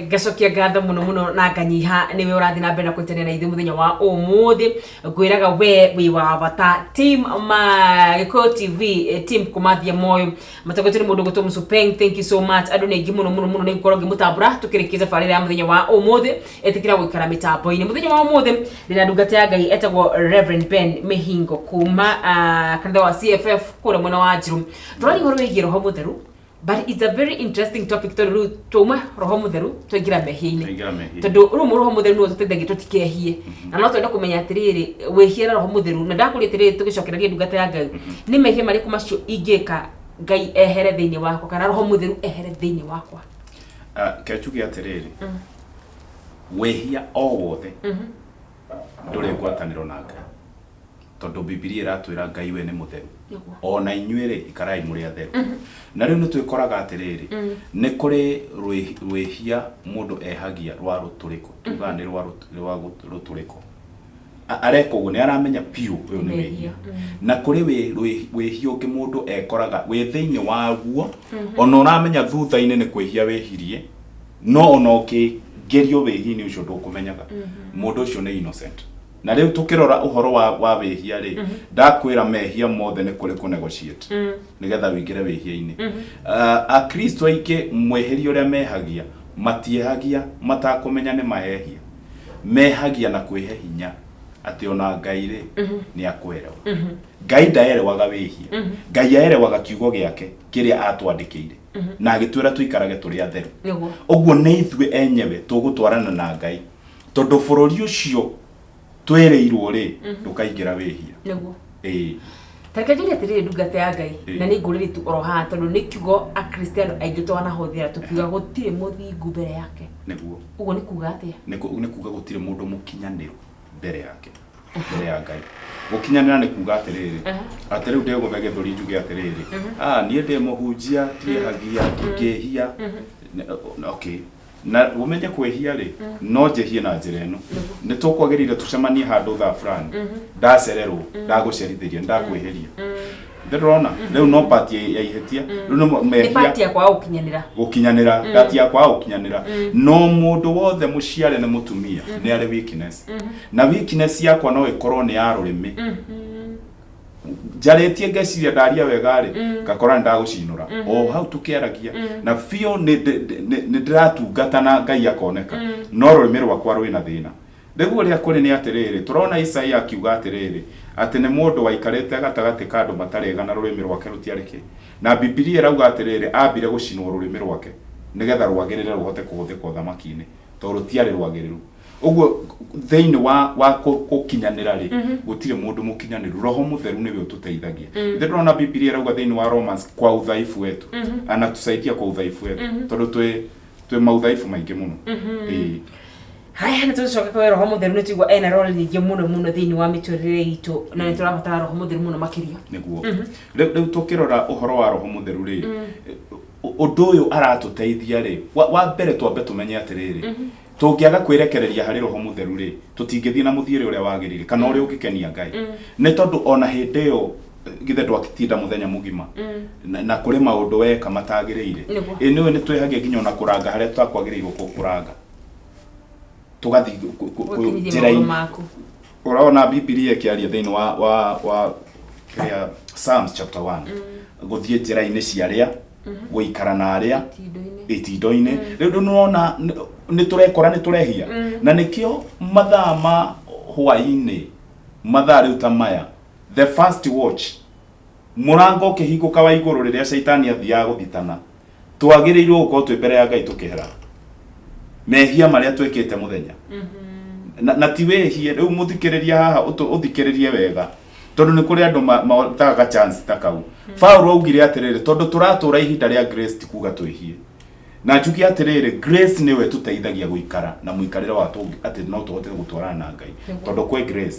Ngacokia ngatho mũno mũno na nganyiha nĩwe ũrathiĩ na mbere na kũnyitanĩra na ithuĩ mũthenya wa ũmũthĩ. Ngwĩraga we wĩ wa bata. Team ma Gĩkũyũ TV, team kũmathia moyo matongoretio nĩ mũndũ ũgwĩtwo Mũsupeng, thank you so much. Andũ nĩ aingĩ mũno mũno mũno nĩ gũkorwo ngĩmũtambũra. Tũkĩrĩkia tabarĩra ya mũthenya wa ũmũthĩ, ĩtĩkĩra gũikara mĩtambo-inĩ. Mũthenya wa ũmũthĩ ndĩna ndungata ya Ngai etagwo Reverend Ben Mĩhingo kuma kanitha wa CFF kũrĩa mwena wa Njirũ. Tũraria ũhoro wĩgiĩ Roho Mũtheru, but it's a very interesting topic tondũ rĩu twauma Roho Mũtheru twaingĩra mehia-inĩ. Twaingĩra mehia-inĩ. Tondũ rĩu Roho Mũtheru nĩwe ũtũteithagia tũtikehie, na no twende kũmenya atĩrĩrĩ, wĩhia na Roho Mũtheru. Na ndakũria atĩrĩrĩ, tũgĩcokereria ndungata ya Ngai, nĩ mehia marĩkũ macio ingĩka Ngai ehere thĩinĩ wakwa kana Roho Mũtheru ehere thĩinĩ wakwa? Ah, ke njuge atĩrĩrĩ, wĩhia o wothe ndũrĩ ngwatanĩro na Ngai, tondũ Bibilia ĩratwĩra Ngai we nĩ mũtheru. Ona inyuĩ rĩ, ikarai mũrĩ atheru. Na rĩu nĩ twĩkoraga atĩrĩrĩ, nĩ kũrĩ rwĩhia mũndũ ehagia rwa rũtũrĩko, tugaga nĩ rwa rũtũrĩko. Areka ũguo nĩ aramenya biũ ũyũ nĩ wĩhia. Na kũrĩ wĩhia ũngĩ mũndũ ekoraga wĩ thĩinĩ waguo, ona ũramenya thutha-inĩ nĩ kwĩhia wĩhirie, no ona ũkĩgerio wĩhia-inĩ ũcio ndũkũmenyaga. Mũndũ ũcio nĩ innocent. Na rĩu tũkĩrora ũhoro wa wĩhia rĩ, ndakwĩra mehia mothe nĩ kũrĩ kũ negotiate nĩgetha wĩingĩre wĩhia-inĩ. Akristo aingĩ mwĩhĩria ũrĩa mehagia, matiehagia matakũmenya nĩ mahehia. Mehagia na kwĩhe hinya atĩ ona Ngai rĩ nĩ akwerewa. Ngai ndaerewaga wĩhia. Ngai aerewaga kiugo gĩake kĩrĩa atwandĩkĩire na agĩtwĩra tũikarage tũrĩ atheru. Ũguo nĩ ithuĩ enyewe tũgũtwarana na Ngai, tondũ bũrũri ũcio twĩrĩirwo rĩ, ndũkaingĩra wĩhia. Ĩĩ. Tareke njuge atĩrĩrĩ, ndungata ya Ngai, na nĩ ngũrĩrĩ tu oro haha tondũ nĩ kiugo Akristiano aingĩ twanahũthĩra tũkiuga gũtirĩ mũthingu mbere yake. Ũguo nĩ kuga atĩa? Nĩ kuga gũtirĩ mũndũ mũkinyanĩru mbere yake, mbere ya Ngai. Gũkinyanĩra nĩ kuga atĩrĩrĩ, atĩ rĩu ndĩgũthe gĩthũri njuge atĩrĩrĩ, ah, niĩ ndĩ mũhunjia, ndiĩhagia, ndingĩhia. Okay. Na ũmenye kwĩhia rĩ, no njĩhie na njĩra ĩno. Nĩ tũkwagĩrĩire tũcemanie handũ thaa fulani, ndacererwo, ndagũcerithĩria, nĩ ndakwĩhĩria. Ndĩrona rĩu no part ya ihĩtia rĩu nĩ nĩ mehia. Part ya kwaga gũkinyanĩra. Gũkinyanĩra, part ya kwaga gũkinyanĩra. No mũndũ wothe mũciare nĩ mũtumia nĩ arĩ weakness, na weakness yakwa no ĩkorwo nĩ ya rũrĩmĩ. Njarĩtie ngeciria ndaria wega rĩ, ngakora nĩ ndagũcinũra o hau tũkĩaragia, na biũ nĩ ndĩratungata na Ngai akoneka, no rũrĩmĩ rwakwa rwĩna thĩna. Rĩu ũrĩa kũrĩ nĩ atĩrĩrĩ, tũrona Isaia akiuga atĩrĩrĩ, atĩ nĩ mũndũ waikarĩte gatagatĩ ka andũ matarĩ ega na rũrĩmĩ rwake rũtiarĩ kĩ. Na Bibilia ĩrauga atĩrĩrĩ, ambire gũcinwo rũrĩmĩ rwake nĩgetha rwagĩrĩre rũhote kũhũthĩka ũthamaki-inĩ, tondũ rũtiarĩ rwagĩrĩru. Ũguo thĩinĩ wa gũkinyanĩra rĩ, gũtirĩ mũndũ mũkinyanĩru. Roho Mũtheru nĩwe ũtũteithagia. Ithe ndĩrona Bibilia ĩrauga thĩinĩ wa Romans, kwa udhaifu wetu anatusaidia, kwa udhaifu wetu, tondũ twĩ maudhaifu maingĩ mũno. Ĩĩ. Haya, nĩ tũcoke kwĩ Roho Mũtheru. Nĩ tũigua ena role nyingĩ mũno mũno thĩinĩ wa mĩtũrĩre itũ, na nĩ tũrabatara Roho Mũtheru mũno makĩria. Nĩguo. Rĩu tũkĩrora ũhoro wa Roho Mũtheru rĩ, ũndũ ũyũ aratũteithia rĩ, wa mbere twambe tũmenye atĩrĩrĩ, tũngĩaga kwĩrekereria harĩ Roho Mũtheru rĩ, tũtingĩthiĩ na mũthiĩre ũrĩa wagĩrĩire kana ũrĩa ũngĩkenia Ngai. Nĩ tondũ ona hĩndĩ ĩyo githe ndwatinda mũthenya mũgima na kũrĩ maũndũ weka matagĩrĩire. Ĩ nĩũĩ nĩ twĩhagia nginya ona kũranga harĩa tũtakwagĩrĩirwo kũranga, tũgathiĩ Gũkinyithia njĩra-inĩ. maũndũ maku. Ũrona Bibilia ĩkĩaria thĩinĩ wa kĩrĩa, Psalms chapter 1, gũthiĩ njĩra-inĩ cia arĩa, gũikara na arĩa itindo-inĩ. Itindo-inĩ. Rĩu nĩwona nĩ tũrekora nĩ tũrehia, na nĩkĩo mathaa ma hwaĩ-inĩ, mathaa rĩu ta maya, the first watch, mũrango ũkĩhingũka wa igũrũ, rĩrĩa caitani athiaga gũthitana, twagĩrĩirwo gũkorwo twĩ mbere ya Ngai tũkĩhera mehia marĩa twĩkĩte mũthenya. Na ti wĩhie rĩu mũthikĩrĩria haha, ũthikĩrĩrie wega, tondũ nĩ kũrĩ andũ matagaga chance ta kau. Paulo augire atĩrĩrĩ, tondũ tũratũra ihinda rĩa grace, ti kuga twĩhie. Na njuge atĩrĩrĩ, grace nĩwe tũteithagia gũikara na mũikarĩre wa atĩ no tũhote gũtwarana na Ngai tondũ kwĩ grace.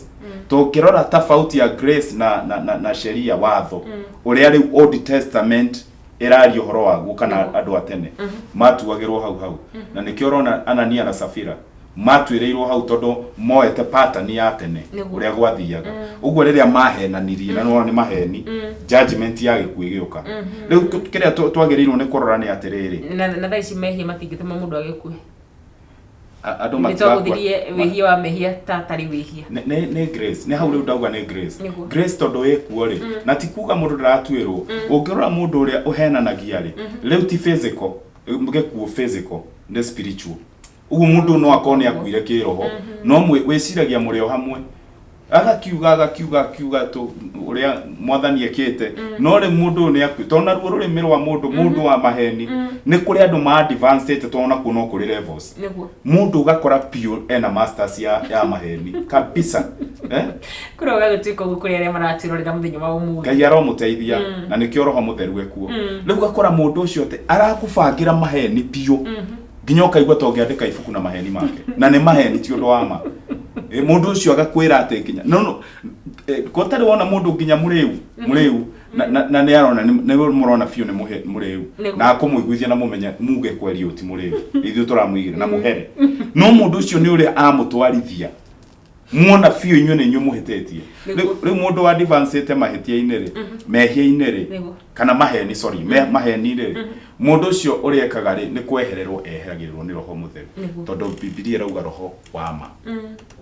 Tũngĩrora tofauti ya grace na sheria, watho ũrĩa rĩu Old Testament ĩraria ũhoro waguo, kana andũ a tene matuagĩrwo hau hau, na nĩkĩo ũrona Anania na Safira matuĩrĩirwo hau, tondũ moete pattern ya tene ũrĩa gwathiaga ũguo rĩrĩa mahenanirie, na nĩwona nĩ maheni, judgment ya gĩkuũ ĩgĩũka. Rĩu kĩrĩa twagĩrĩirwo nĩ kũrora nĩ atĩrĩrĩ, Na thaa ici mehia matingĩtũma mũndũ agĩkue. Andũ Nĩ matirakua. twagũthirie wĩhia wa mehia ta tarĩ wĩhia. Nĩ grace, nĩ hau rĩu ndauga nĩ grace. Nĩguo. Grace tondũ ĩkuo rĩ, na ti kuga mũndũ ndaratuĩrwo. Ũngĩrora mũndũ ũrĩa ũhenanagia rĩ, rĩu ti physical, gĩkuũ physical nĩ spiritual. Ũguo mũndũ no akorwo nĩ akuire kĩroho, no wĩciragia mũrĩ o hamwe, agakiuga agakiuga akiuga tu ũrĩa mwathani ekĩte, no rĩu mũndũ ũyũ nĩ akuĩ, tondũ naruo rũrĩmĩ rwa mũndũ, mũndũ wa maheni, nĩ kũrĩ andũ ma advanced, tondũ nakuo no kũrĩ levels. Mũndũ ũgakora biũ ena masters ya maheni kabisa, eh? Kũroga gũtuĩka ũguo kũrĩ arĩa maratwĩrorera mũthenya wa ũmũthĩ. Ngai aromũteithia, na nĩkĩo roho mũtheru ekuo. Rĩu ũgakora mũndũ ũcio atĩ arakũbangĩra maheni biũ, nginya ũkaigua ta ũngĩandĩka ibuku na maheni make, na nĩ maheni, ti ũndũ wa ma. Mũndũ ũcio agakwĩra atĩ nginya no ko tarĩ wona mũndũ nginya mũrĩu mũrĩu, na nĩ arona nĩ mũrona biũ nĩ mũrĩu, na akũmũiguithia na mũmenye muge kweri ũyũ ti mũrĩu, ithuĩ tũramũigĩra na mũhere, no mũndũ ũcio nĩ ũrĩa amũtwarithia muona biũ inyuĩ nĩ inyuĩ mũhĩtĩtie. Rĩu mũndũ wa advancĩte mahĩtia-inĩ rĩ, mehia-inĩ rĩ, kana maheni, sorry, maheni rĩ, mũndũ ũcio ũrĩa ekaga rĩ, nĩ kwehererwo eheragĩrĩrwo nĩ roho mũtheru, tondũ Bibilia ĩrauga roho wa ma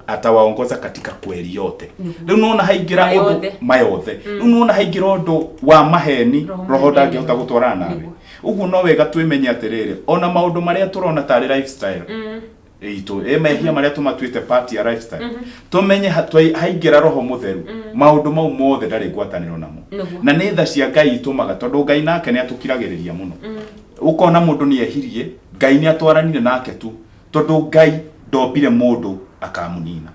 atawaongoza katika kweli yote. Rĩu nona haingĩra Ma ũndũ yothe. Ma yothe. Rĩu nona haingĩra ũndũ wa maheni, Roho roho Mũtheru. ndangĩhota gũtwarana nawe. Ũguo no wega twĩmenye atĩrĩrĩ, ona maũndũ marĩa tũrona tarĩ lifestyle itũ, ĩ mehia marĩa tũmatuĩte part ya lifestyle, tũmenye haingĩra roho mũtheru, maũndũ mau mothe ndarĩ ngwatanĩro namo. Na nĩ tha cia Ngai itũmaga, tondũ Ngai nake nĩ atũkiragĩrĩria mũno. Ũkona mũndũ nĩ ehirie, Ngai nĩ atwaranire nake tu, tondũ Ngai ndombire mũndũ akamũnina.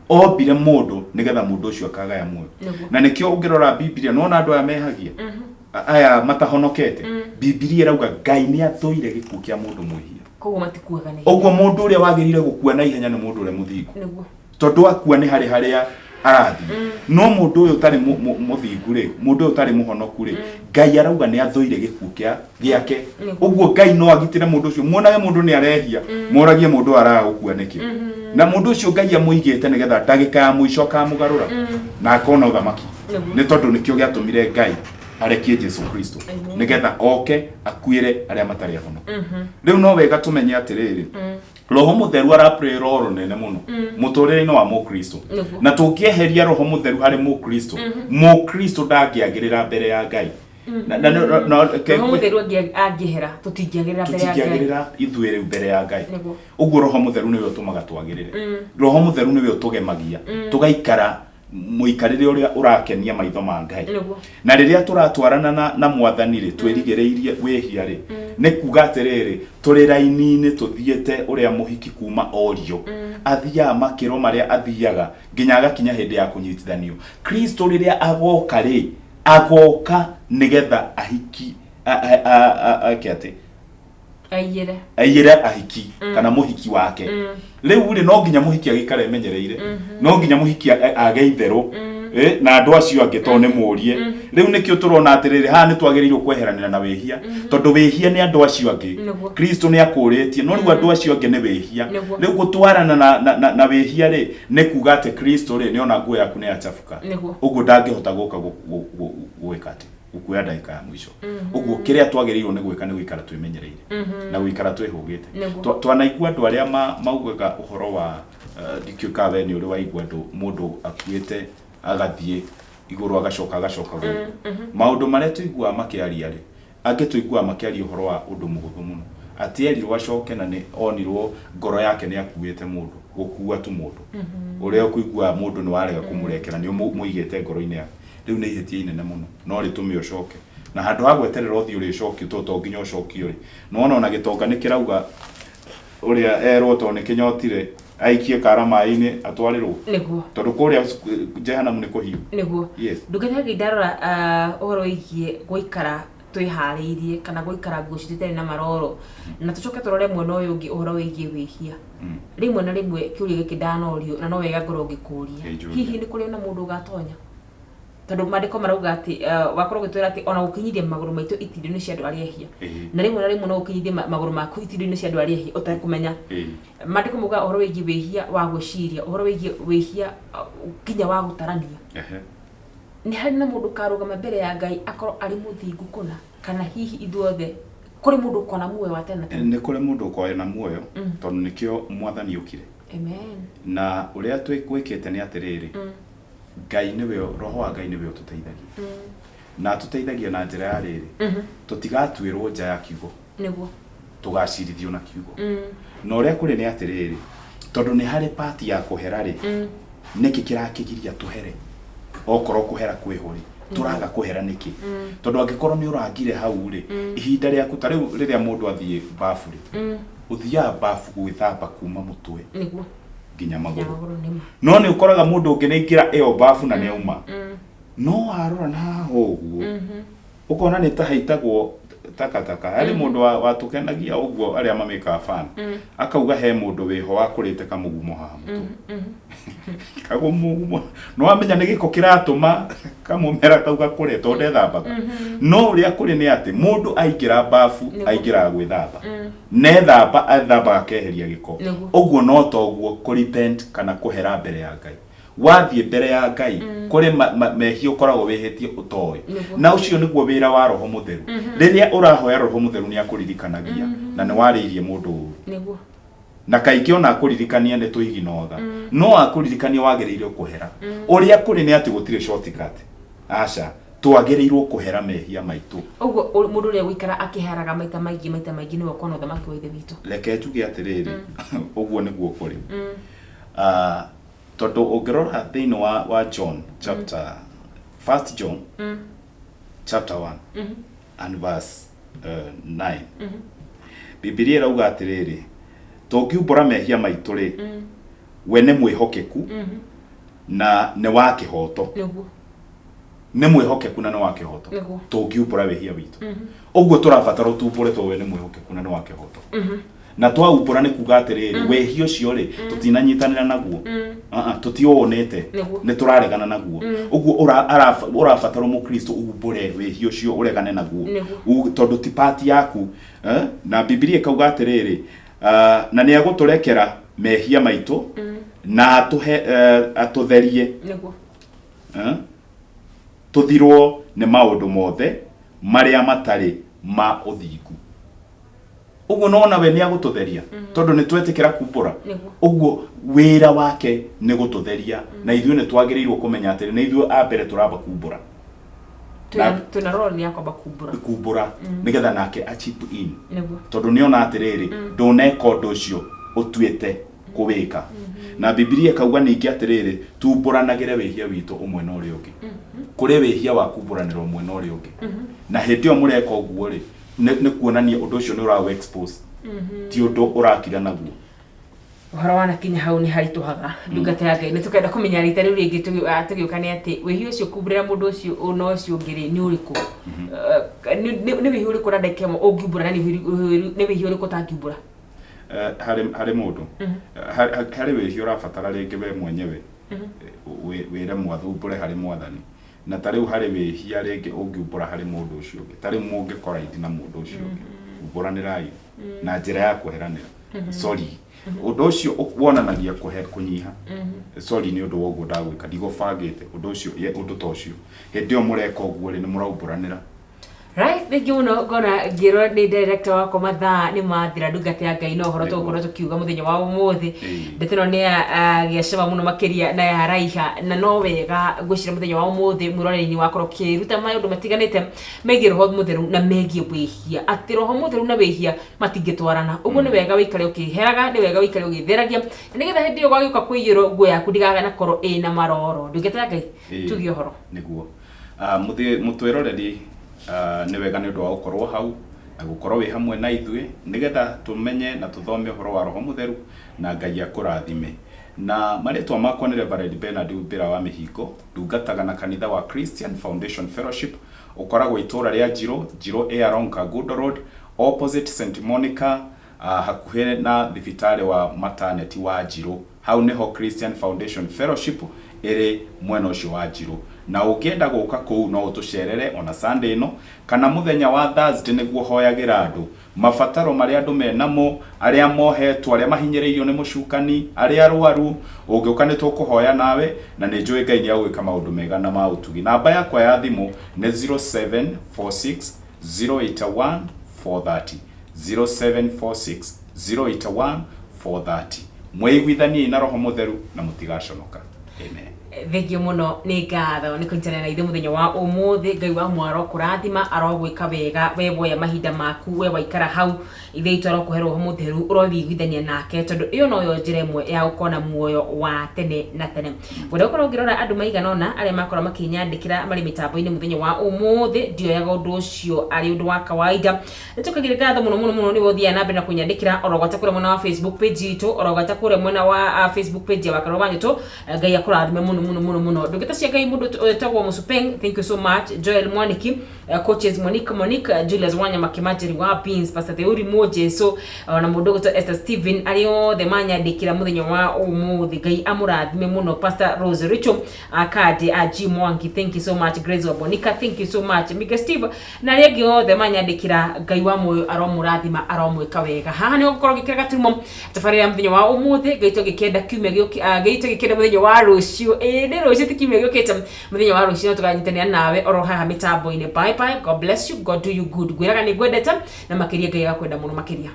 Ombire mũndũ nĩgetha mũndũ ũcio akagaya muoyo. Na nĩkĩo ũngĩrora Bibilia nĩwona andũ aya mehagia, aya matahonokete, Bibilia ĩrauga Ngai nĩ athũire gĩkuũ kĩa mũndũ mwĩhia. Koguo matikuaga na Ũguo mũndũ ũrĩa wagĩrĩire gũkua na ihenya nĩ mũndũ ũrĩa mũthingu, tondũ akua nĩ harĩ harĩa arathiĩ. No mũndũ ũyũ ũtarĩ mũthingu rĩ, mũndũ ũyũ ũtarĩ mũhonoku rĩ, Ngai arauga nĩ athũire gĩkuũ kĩa gĩake. Ũguo Ngai no agitĩre mũndũ ũcio. Muonage mũndũ nĩ arehia, moragie mũndũ ũyũ araga gũkua nĩkĩ, na mũndũ ũcio Ngai amũigĩte nĩgetha ndagĩka ya mũico akamũgarũra na akona ũthamaki. Nĩ tondũ nĩkĩo gĩatũmire Ngai arekie Jesu Kristo, nĩgetha oke akuĩre arĩa matarĩ ahonoku. Rĩu no wega tũmenye atĩrĩrĩ, roho mũtheru ara play role nene mũno mũtũrĩre-inĩ wa mũkristo. Na tũngĩeheria roho mũtheru harĩ mũkristo, mũkristo ndangĩagĩrĩra mbere ya Ngai. Roho mũtheru angĩehera, tũtingĩagĩrĩra mbere ya Ngai. Tũtingĩagĩrĩra ithuĩ rĩu mbere ya Ngai. Ũguo roho mũtheru nĩwe ũtũmaga twagĩrĩre. Roho mũtheru nĩwe ũtũgemagia tũgaikara mũikarĩre ũrĩa ũrakenia maitho ma Ngai. Na rĩrĩa tũratwarana na mwathani rĩ, twĩrigĩrĩirie wĩhia rĩ, nĩ kuga atĩrĩrĩ, tũrĩ raini-inĩ tũthiĩte ũrĩa mũhiki kuma orio athiaga makĩro marĩa athiaga nginya agakinya hĩndĩ ya kũnyitithanio. Kristo rĩrĩa agoka rĩ, agoka nĩgetha ahiki eke atĩ Aiyĩre. Aiyĩre ahiki kana mũhiki wake. Rĩu rĩ, no nginya mũhiki agĩikare emenyereire, no nginya mũhiki age itherũ na andũ acio angĩ, tondũ nĩ mũrie. Rĩu nĩkĩo tũrona atĩrĩrĩ, haha nĩ twagĩrĩirwo kweheranĩra na wĩhia, tondũ wĩhia nĩ andũ acio angĩ. Kristo nĩ akũrĩtie, no rĩu andũ acio angĩ nĩ wĩhia. Rĩu gũtwarana na wĩhia rĩ, nĩ kuga atĩ Kristo rĩ, nĩ ona nguo yaku nĩ yachabuka. Ũguo ndangĩhota gũka gwĩka atĩ gũkuoya ndagĩka ya mũico. Ũguo kĩrĩa twagĩrĩirwo nĩ gwĩka nĩ gũikara twĩmenyereire na gũikara twĩhũgĩte. Twanaigua andũ arĩa maugaga ũhoro wa ndikĩũĩ kana we nĩ ũrĩ waigua andũ, mũndũ akuĩte agathiĩ igũrũ, agacoka gũkũ. Maũndũ marĩa tũiguaga makĩaria rĩ, angĩ tũiguaga makĩaria ũhoro wa ũndũ mũhũthũ mũno, atĩ erirwo acoke na nĩ onirwo ngoro yake nĩ akuĩte mũndũ, gũkua tu mũndũ ũrĩa ũkũiguaga mũndũ nĩ warega kũmũrekera, nĩ ũmũigĩte ngoro-inĩ yake. Rĩu nĩ ihĩtia inene mũno, no rĩtũme ũcoke na handũ ha gweterera ũthiĩ ũrĩcokio, tondũ to nginya ũcokio rĩ, nĩwona ona gĩtonga nĩ kĩrauga ũrĩa erwo tondũ nĩ kĩnyotire aikie kara maĩ-inĩ atwarĩrwo, tondũ kũrĩa jehanamu nĩ kũhiũ. Yes. Ndungata ya Ngai, ndarora ũhoro wĩgiĩ gũikara twĩharĩirie kana gũikara nguo citũ itarĩ na maroro, na tũcoke tũrore mwena ũyũ ũngĩ ũhoro wĩgiĩ wĩhia, rĩmwe na rĩmwe kĩũria gĩkĩ ndanorio na no wega ngorwo ngĩkũria. Ĩ, njũria. Hihi nĩ kũrĩ na mũndũ ũgatonya? Tondũ maandĩko marauga atĩ wakorwo ũgĩtwĩra atĩ ona gũkinyithia magũrũ maitũ itindio-inĩ cia andũ arĩa ehia, na rĩmwe na rĩmwe no ũkinyithie magũrũ maku itindio-inĩ cia andũ arĩa ehia ũtekũmenya. Maandĩko mauga ũhoro wĩgiĩ wĩhia wa gwĩciria, ũhoro wĩgiĩ wĩhia nginya wa gũtarania. Nĩ harĩ na mũndũ ũkarũgama mbere ya Ngai akorwo arĩ mũthingu kũna, kana hihi ithuothe Kũrĩ mũndũ ũkona muoyo wa tene na tene? Nĩ kũrĩ mũndũ ũkona muoyo, tondũ nĩkĩo Mwathani okire. Amen. Na ũrĩa twĩkĩte nĩ atĩrĩrĩ, Ngai nĩwe, Roho wa Ngai nĩwe ũtũteithagia, na atũteithagia na njĩra ya rĩrĩ, tũtigatuĩrwo nja ya kiugo, tũgacirithio na kiugo. Na ũrĩa kũrĩ nĩ atĩrĩrĩ, tondũ nĩ harĩ part ya kũhera rĩ, nĩkĩ kĩrakĩgiria tũhere? Okorwo kũhera kwĩho rĩ, tũraga kũhera nĩkĩ? Tondũ angĩkorwo nĩ ũrangire hau rĩ, ihinda rĩaku ta rĩu rĩrĩa mũndũ athiĩ babu rĩ, ũthiaga babu gwĩthamba kuma mũtwe nginya magũrũ. Magũrũ nĩma. No nĩ ũkoraga mũndũ ũngĩ nĩ aingĩra ĩyo babu na nĩ auma, no warora na haha ũguo ũkona nĩ ta haitagwo takataka. Harĩ mũndũ watũkenagia ũguo, arĩa mamĩkaga fan, akauga he mũndũ wĩho wakũrĩte kamũgumo haha mũtwe, kagumugumo, no wamenya nĩ gĩko kĩratũma kamũmera kau gakũre, tondũ ndethambaga. No ũrĩa kũrĩ nĩ atĩ mũndũ aingĩra babu, aingĩraga gwĩthamba, nethamba, ethambaga akeheria gĩko. Ũguo no toguo kũ repent kana kũhera mbere ya Ngai. Wathiĩ mbere ya Ngai, kũrĩ mehia ũkoragwo wĩhĩtie ũtoĩ, na ũcio nĩguo wĩra wa Roho Mũtheru. Rĩrĩa ũrahoya Roho Mũtheru, nĩ akũririkanagia na nĩ warĩirie mũndũ ũru, na kaingĩ ona akũririkania nĩ tũiginoga, no akũririkania wagĩrĩire kũhera. Ũrĩa kũrĩ nĩ atĩ gũtirĩ shortcut, aca, twagĩrĩirwo kũhera mehia maitũ. Ũguo mũndũ ũrĩa gũikara akĩheraga maita maingĩ, maita maingĩ, nĩwe ũkona ũthamaki wa Ithe witũ. Reke njuge atĩrĩrĩ, ũguo nĩguo kũrĩ. Ah, tondũ ũngĩrora thĩinĩ wa John chapter, First John chapter 1 and verse 9, Bibilia ĩrauga atĩrĩrĩ, tũngiumbũra mehia maitũ rĩ, we nĩ mwĩhokeku na nĩ wa kĩhoto. Nĩ mwĩhokeku na nĩ wa kĩhoto. Tũngiumbũra wĩhia witũ, ũguo tũrabatara ũtumbũre, tondũ we nĩ mwĩhokeku na nĩ wa kĩhoto. Na twaumbũra nĩ kuga atĩrĩrĩ, wĩhia ũcio rĩ, tũtinanyitanĩra naguo. Ah, ah, tũtiũnĩte, nĩ tũraregana naguo. Ũguo ũrabatara mũkristo umbũre wĩhia ũcio, ũregane naguo, tondũ ti part yaku, eh? Na Bibilia ĩkauga atĩrĩrĩ, ah, na nĩ agũtũrekera mehia maitũ na atũhe, atũtherie, eh? Tũthirwo nĩ maũndũ mothe marĩa matarĩ ma ũthingu. Ũguo nona we nĩ agũtũtheria tondũ nĩ twetĩkĩra kumbũra. Ũguo wĩra wake nĩ gũtũtheria, na ithuĩ nĩ twagĩrĩirwo kũmenya atĩrĩ, nĩ ithuĩ a mbere tũramba kumbũra. Twĩna role ya kwamba kumbũra. Kumbũra nĩgetha nake a chip in, tondũ nĩ ona atĩrĩrĩ, ndũneka ũndũ ũcio ũtuĩte kũwĩka. Na Bibilia ĩkauga ningĩ atĩrĩrĩ, tumbũranagĩre wĩhia witũ ũmwe na ũrĩa ũngĩ. Kũrĩ wĩhia wa kumbũranĩra ũmwe na ũrĩa ũngĩ, na hĩndĩ ĩyo mũreka ũguo rĩ, nĩ kuonania ũndũ ũcio nĩ ũraũ expose, ti ũndũ ũrakira naguo. Ũhoro wanakinya hau nĩ haritũhaga, ndungata ya Ngai. Nĩ tũkenda kũmenya rita rĩu rĩngĩ tũgĩũka nĩ atĩ wĩhia ũcio kumbũrĩra mũndũ ũcio na ũcio ũngĩ rĩ, nĩ ũrĩkũ? Nĩ wĩhia ũrĩkũ na ndagĩka ĩmwe ũngiumbũra, na nĩ wĩhia ũrĩkũ ũtangiumbũra? Harĩ mũndũ, harĩ wĩhia ũrabatara rĩngĩ we mwenyewe wĩre mwathumbũre harĩ Mwathani, na ta rĩu harĩ wĩhia rĩngĩ ũngiumbũra harĩ mũndũ ũcio ũngĩ. Ta rĩu mũngĩkora indi na mũndũ ũcio ũngĩ, umbũranĩrai na njĩra ya kweheranĩra, sorry. Ũndũ ũcio wonanagia kũhe kũnyiha, sorry nĩ ũndũ wa ũguo ndagwĩka, ndigũbangĩte ũndũ ũcio, ũndũ ta ũcio. Hĩndĩ ĩyo mũreka ũguo rĩ, nĩ mũraumbũranĩra. Right, thengiũ mũno. Ngona ngĩrwo nĩ director wakwa mathaa nĩ mathira, ndungata ya Ngai. No ũhoro tũgũkorwo tũkiuga mũthenya wa ũmũthĩ, ndeto ĩno nĩ ya gĩacama mũno makĩria na ya raiha, na no wega ngwĩciria mũthenya wa ũmũthĩ mwĩroreri-inĩ wakorwo ũkĩruta maũndũ matiganĩte megiĩ Roho Mũtheru na megiĩ wĩhia, atĩ Roho Mũtheru na wĩhia matingĩtwarana. Ũguo nĩ wega wĩikare ũkĩheraga, nĩ wega wĩikare ũgĩtheragia, na nĩgetha hĩndĩ ĩyo gwagĩũka kũiyũrwo, nguo yaku ndiganakorwo ĩna maroro. Ndungata ya Ngai, tuge ũhoro. Nĩguo. Mũtwĩroreri, nĩ wega nĩ ũndũ wa gũkorwo hau na gũkorwo wĩ hamwe na ithuĩ nĩgetha tũmenye na tũthome ũhoro wa Roho Mũtheru, na Ngai akũrathime. Na marĩtwa makwa nĩ Reverend Bernard Umbĩra wa Mĩhingo, ndungataga na kanitha wa Christian Foundation Fellowship, ũkoragwo itũũra rĩa Njirũ, Njirũ ĩ along Kangundo Road, opposite St Monica, hakuhĩ na thibitarĩ wa maternity wa Njirũ. Hau nĩho Christian Foundation Fellowship ĩrĩ, mwena ũcio wa Njirũ. Na ũngĩenda gũka kũu, no ũtũcerere ona Sunday ĩno kana mũthenya wa Thursday, nĩguo hoyagĩra andũ mabataro marĩa andũ menamo, arĩa mohetwo, arĩa mahinyĩrĩirio nĩ mũcukani, arĩa arwaru. Ũngĩũka nĩ tũkũhoya nawe, na nĩ njũĩ Ngai nĩ agwĩka maũndũ mega na ma ũtugi. Namba yakwa ya thimũ nĩ 0746 081. 430, 0746 081 430. Mwĩiguithaniei na Roho Mũtheru na mũtigaconoka. Amen. Thengio mũno, nĩ ngatho nĩ kũnyitanĩra na ithuĩ mũthenya wa ũmũthĩ. Ngai wa mwaro kũrathima, arogwĩka wega. We woya mahinda maku, we waikara hau, Ithe witũ arokũhe Roho Mũtheru, ũrowĩiguithania nake, tondũ ĩyo noyo njĩra ĩmwe ya gũkorwo na muoyo wa tene na tene. Ngwenda gũkorwo ngĩrora andũ maigana ũna arĩa makorwo makĩnyandĩkĩra marĩ mĩtambo-inĩ mũthenya wa ũmũthĩ. Ndioyaga ũndũ ũcio arĩ ũndũ wa kawaida. Nĩtũkagire ngatho mũno mũno mũno nĩwe ũthiaga na mbere na kũnyandĩkĩra, oro gwata kũrĩa mwena wa Facebook page itũ, oro gwata kũrĩa mwena wa Facebook page ya Wakarũa wa Nyũtũ. Ngai akũrathime mũno mũno mũno mũno. Ndungata cia Ngai, mũndũ wĩtagwo Mũsupeng, thank you so much. Joel Mwaniki, coaches Monique, Monique, Julius Wanyama, Kimajeri wa Beans, Pastor Theuri Mo Jesu, na mũndũ ũgwĩtwo Esther Steven, arĩa othe manyandĩkĩra mũthenya wa ũmũthĩ, Ngai amũrathime mũno. Pastor Rose Rachel Akadi, G Mwangi, thank you so much. Grace Wabonika, thank you so much. Mika Steve na arĩa angĩ othe manyandĩkĩra, Ngai wa muoyo aromũrathima, aromwĩka wega. Haha nĩ gũkorwo ngĩkĩra gaturumo tabarĩra ya mũthenya wa ũmũthĩ. Ngai tũgĩkenda kiumia gĩũki, Ngai tũgĩkenda mũthenya wa rũciũ, ĩĩ nĩ rũciũ, ti kiumia gĩũkĩte, mũthenya wa rũciũ no tũkanyitanĩra nawe oro haha mĩtambo-inĩ. Bye bye, God bless you, God do you good. Ngwĩraga nĩ ngwendete na makĩria, Ngai agakwenda mũno makĩria.